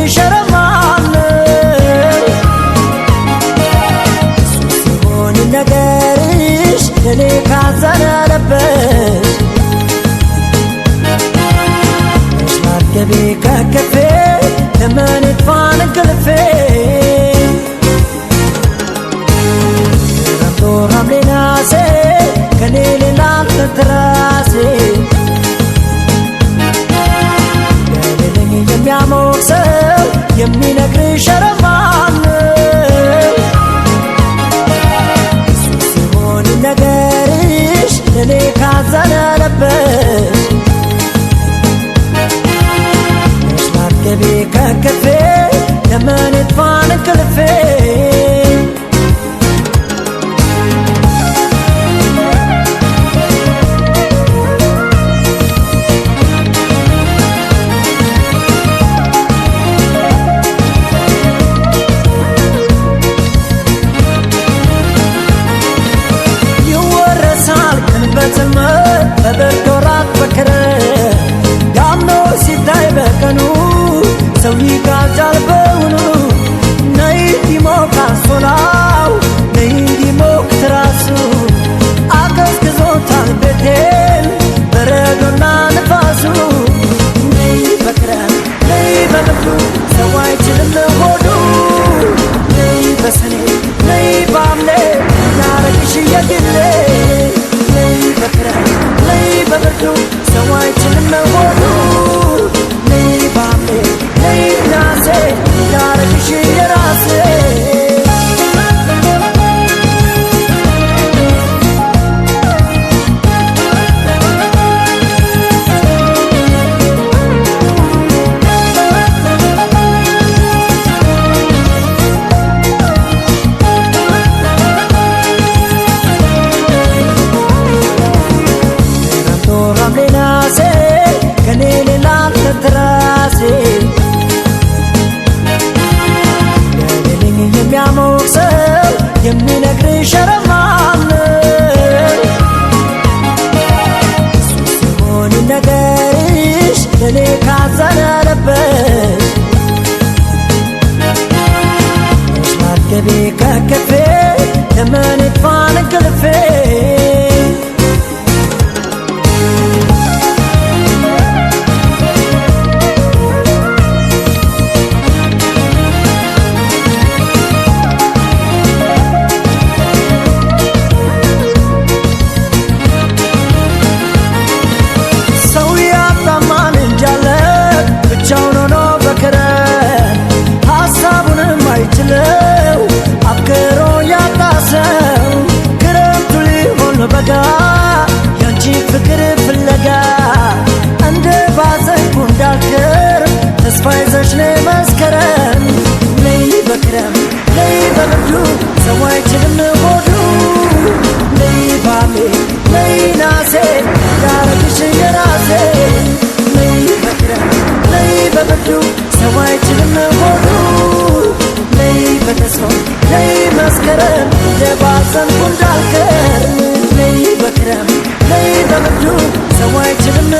የሚነግርሽ ኧረ ማነው? ሲሆን ነገርሽ ለኔ ካዘነበሽ መች ላትገቢ ከክፌ ለምን ይጥፋን እንቅልፌ ክረምቱ ሐምሌ ነሐሴ ከኔ ሌላ ትራሴ ገለለኝ የሚያሞቅ ሰው የሚነግርሽ ኧረ ማነው? ሲሆን ነገርሽ ለኔ ካዘነበሽ መች ላትገቢ ከክፌ ለምን ይጥፋን እንቅልፌ ይወረሳል ቀን በዘመን በብርድ ወራት በክረምት ዳምኖ ሲታይ በቀኑ ሰው ይጋጃል በውኑ ነይ እንዲሞቅ አንሶላው ነይ እንዲሞቅ ትራሱ አቀዝቅዞታል ቤቴን በረዶና ንፋሱ ነይ በክረምት ነይ በብርዱ ሰው አይችልም ሆዱ ነይ በሰኔ ነይ በሐምሌ ያረግሽ የግሌ ነይ በክረምት ነይ በብርዱ ሰው አይችልም ሆዱ ነይ በሐምሌ ነይ ነሐሴ ያረግሽ የራሴ ክረምቱ ሐምሌ ነሐሴ ከኔ ሌላ ትራሴ ገለለኝ የሚያሞቅ ሰው የሚነግርሽ ኧረ ማነው? ሲሆን ነገርሽ ለኔ ካዘነበሽ መች ላትገቢ ከክፌ ለምን ይጥፋን እንቅልፌ ሰው ያጣማን እንጃለ ብቻውን ሆኖ በክረምት ሀሳቡንም አይችለው አፍቅሮ ያጣ ሰው ክረምቱ ሊሆን በጋ ያንቺ ፍቅር ፍለጋ እንደ ባዘንኩ እንዳልክር ተስፋ ይዘሽ ነይ መስከረም ነይ በክረምት ነይ በብርዱ ሰው አይችልም ሆዱ ነይ በሐምሌ ነይ ነሐሴ ያረግሽ የራሴ ነይ በክረምት ነይ በብርዱ ሰው አይችልም ሆዱ ነይ በተስፋ ነይ መስከረም እንደባዘንኩ እንዳልቀር ነይ በክረምት ነይ በብርዱ ሰው አይችልም